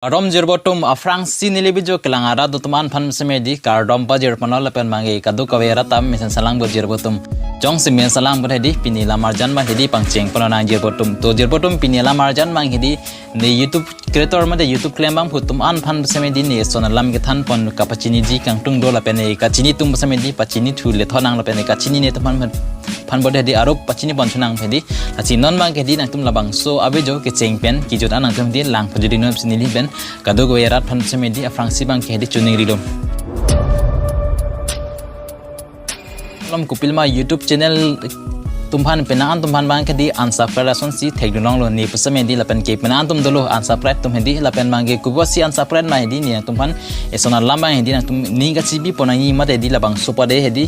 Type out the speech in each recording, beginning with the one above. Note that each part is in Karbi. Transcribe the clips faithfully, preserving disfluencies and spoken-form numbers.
Kardom jirpo atum, aphrangsi neli video kelang arat atum an aphan seme di kardom pajirpo non lapen abangke kadokave arat ta mesen salang pajirpo atum. Jongsi mesen salang pon hedi pini lamarjan abang hedi pangcheng pon nang jirpo atum. To jirpo atum, pini lamarjan abang hedi ne YouTube creator mate YouTube klembangphu atum an aphan seme di ne eson alam kethan pon kapachiniji kangtung do lapen ne kachini atum seme di pachini thu le thonang lapen ne kachinine atum aphan pon hedi arup pachini pon chunang hedi. Lasi non abangke hedi nangtum labangso a-video kecheng pen kejut an nangtum hedi lang pajut di non si neli pen kadokave arat aphan seme di aphrangsi abangke hedi choningri lom. Lom kopiloma YouTube channel atum aphan penang an atum aphan abangke hedi unsubscribe asonsi thekdun longlo ne pu seme di lapen ke penang an atum dolo unsubscribe atum hedi lapen abangke kopusi unsubscribe ma hedi ne atum aphan eson alam abang hedi nangtum ning kachibi pon nangji mate hedi labangso pade hedi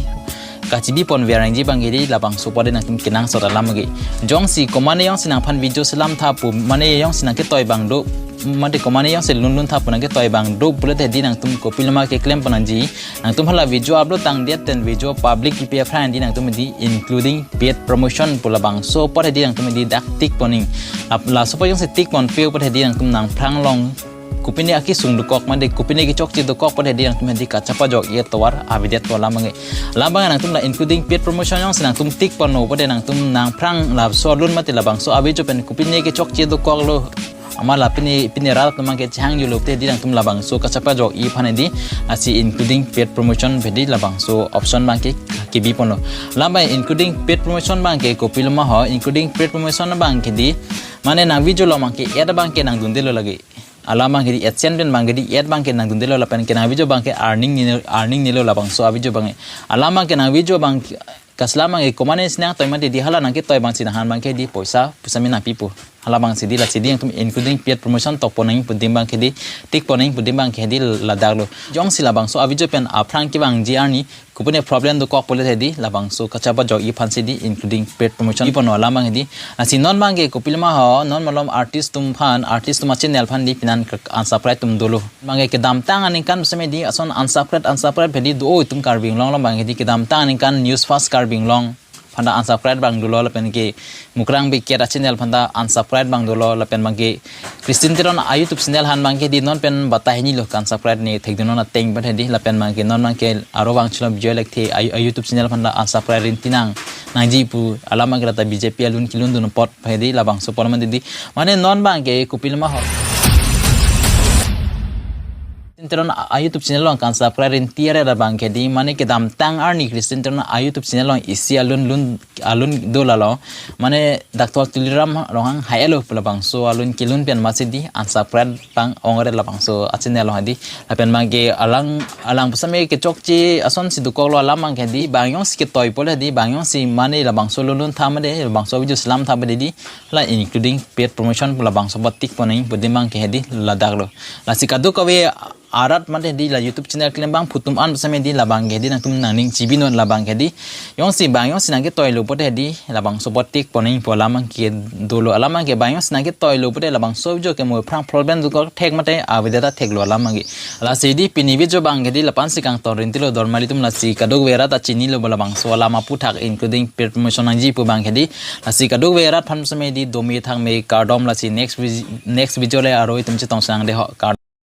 kachibi pon ver nangji abangke hedi labangso pade nangtum kenangsot alam abangke. Jongsi komatne jongsi nangphan video selam tha pu mane jongsi nangketoi abang do mate komatne jongsi lunlun tha pu nangketoi abang do pulote hedi nangtum kopiloma keklem pon nangji. Nangtum hala video upload tangdet pen video public kipi aphrang hedi nangtum hedi including paid promotion pu labangso apot hedi nangtum hedi dak tick pon nang. Ap-, laso apot jongsi tick pon pe apot hedi nangtum nangphrang along kopine akesung dokok mate kopine kechokche dokok apot hedi nangtum hedi kachapa jok-i atovar avedet pu alam abangke. Alam abang nangtum la including paid promotion jongsi nangtum tick pon lo apot hedi nangtum nangphrang laso alun mate labangso a-video pen kopine kechokche dokoklo, amat la pine pine rat atum abangke chehangjulo te hedi nangtum labangso kachapa jok-i aphan hedi lasi including paid promotion hedi labangso option abangke kebi ponlo. Alam abang including paid promotion abangke kopiloma ho, including paid promotion abangke hedi mane nang video along abangke ad abangke nangdundelo lake. Alam abangke hedi AdSense pen abangke hedi ad abangke nangdundelo lapen ke nang video abangke earning ne, earning nelo labangso a-video abangke. Alam abangke nang video abangke kaslam abangke komatne si nangtoi mate hedi hala nangketoi abangsi nangphan abangke hedi poisa poisa me nangpipo. Hala abangsi hedi lasi hedi nangtum including paid promotion tok pon nang pu adim abangke hedi tick pon nang pu adim abangke hedi ladaklo. Jongsi labangso a-video pen aphrang kevangji arni kopine problem dokok pulote hedi labangso kachapa jok-i aphansi hedi including paid promotion pi ponlo alam abang hedi. Lasi non abangke kopiloma ho, non malom artist atum aphan, artist atum a-channel aphan hedi penang unsubscribe atum dolo. Abangke kedamtang aningkan seme hedi ason unsubscribe unsubscribe hedi do itum Karbi Anglong along abang hedi kedamtang aningkan News Fast Karbi Anglong aphan ta unsubscribe abang dolo lapen ke Mukrang Biket a-channel aphan ta unsubscribe abang dolo lapen abangke Christian Teron a-YouTube channel aphan abangke hedi non pen batai hini lo ka-unsubscribe ne thekdun non ateng pen hedi lapen abangke non abangke aro vangchelo Bijoy Lekthe a-, a-YouTube channel aphan ta unsubscribe rinti nang nangji pu alam abangke rata B J P alun kelundun apot hedi labangso apot mane hedi mane non abangke kopiloma ho. Christian Teron a-, a-YouTube channel along ka-unsubscribe rinti are abangke hedi mane kedamtang arni Christian Teron a-YouTube channel along isi alun lun alun do lalo mane Doctor Tuliram Ronghang hai-etlo pu labangso alun kelun pen amatsi hedi unsubscribe abang ong-re labangso a-channel along hedi lapen abangke alang alang pu seme kechokche asonsi dokoklo alam abangke hedi bang jongsi ketoi pulote hedi bang jongsi mane labangso lunlun tha mate labangso video selam tha mate hedi la including paid promotion pu labangso apot tick pon nang pu adim abangke hedi ladaklo. Lasi kadokave arat mate hedi la YouTube channel klembangphu atum an seme hedi labangke hedi nangtum nangning chibi non labangke hedi jongsi bang jongsi nangketoi lo pulote hedi labangso apot tick pon nang pu alam abangke dolo alam abangke bang jongsi nangketoi lo pulote labangso video ke mo aphrang problem dokok thek mate avedet ta theklo alam abangke. Lasi hedi pini video abangke hedi la-ansi kangton rintilo dormali atum lasi kadokave arat ta chinilo pu labangso alam aphuthak including paid promotion nangji pu abangke hedi lasi kadokave arat aphan seme hedi dome thangme kardom lasi next vid-, next video le aro itum chetong sang de ho kardom.